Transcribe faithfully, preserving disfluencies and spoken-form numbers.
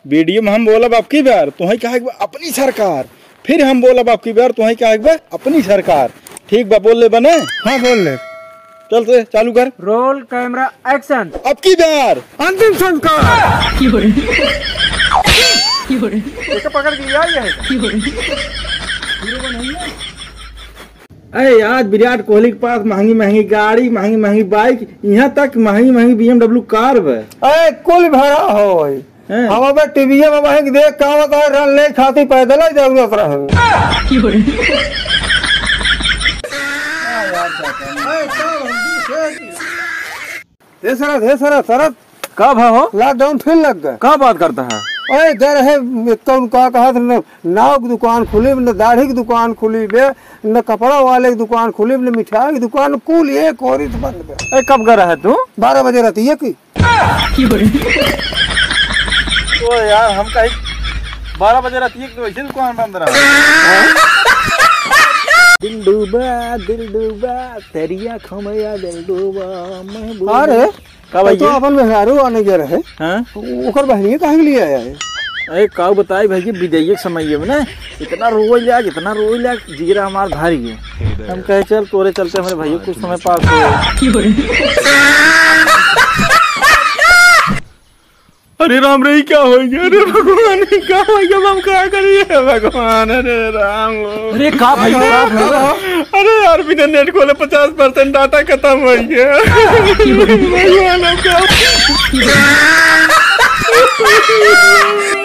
वीडियो में हम बोलब अबकी बार, तोहई कहा एक बार अपनी सरकार। फिर हम बोलब अबकी बार, तोहई कहा एक बार अपनी सरकार। ठीक बा, बोल ले बने? हाँ, बोल ले। चल से चालू कर। Roll, camera, action। अबकी बार अंतिम संस्कार। एके पकड़ के लिया ये है। अरे, आज विराट कोहली के पास महंगी महंगी गाड़ी, महंगी महंगी बाइक, यहाँ तक महंगी महंगी B M W कार बा। अरे, कुल भरा होई। हैं? हम अबे टीवीए में वहीं देख का होता है, रन ले खाती पैदल ही जरूरत रहे। हे शरद, हे शरद, शरद। का भा हो? Lockdown फिर लग गए। का बात करता है? अरे, डर है, कौन का कहा था, न नाव की दुकान खुली, न दाढ़ी की दुकान खुली बे, न कपड़ा वाले की दुकान खुली, न मिठाई की दुकान, कुल एक ओरी से बंद बे। ए, कब गया है तू? बारह बजे रहती है कि। ओ यार, हम कहीं बारह बजे रहती है तो वैसे दुकान बंद रहा। दिल डूबा, दिल डूबा, तेरी आँखों में या दिल डूबा, महबूबा। अरे, का भाई तो ये? अपन मेहरारू आने गया रहे। हाँ? ओकर बहनिया काहे के लिए आया है? अरे, का बताई भाई, ये विदाई के समय में ना, इतना रोई लाग, इतना रोई लाग, जिगरा हमार भारी है। हम कहे, "चल, तोरे चलते हमारे भाई कुछ समय पास हो।" अरे राम रे, ई का होइ गया? अरे भगवान, ई का होइ गया? हम का करिए भगवान? अरे राम। अरे का भाई, का भइल? अरे यार, बिना net खोले पचास percent data खतम होइ गया। भगवान, हम का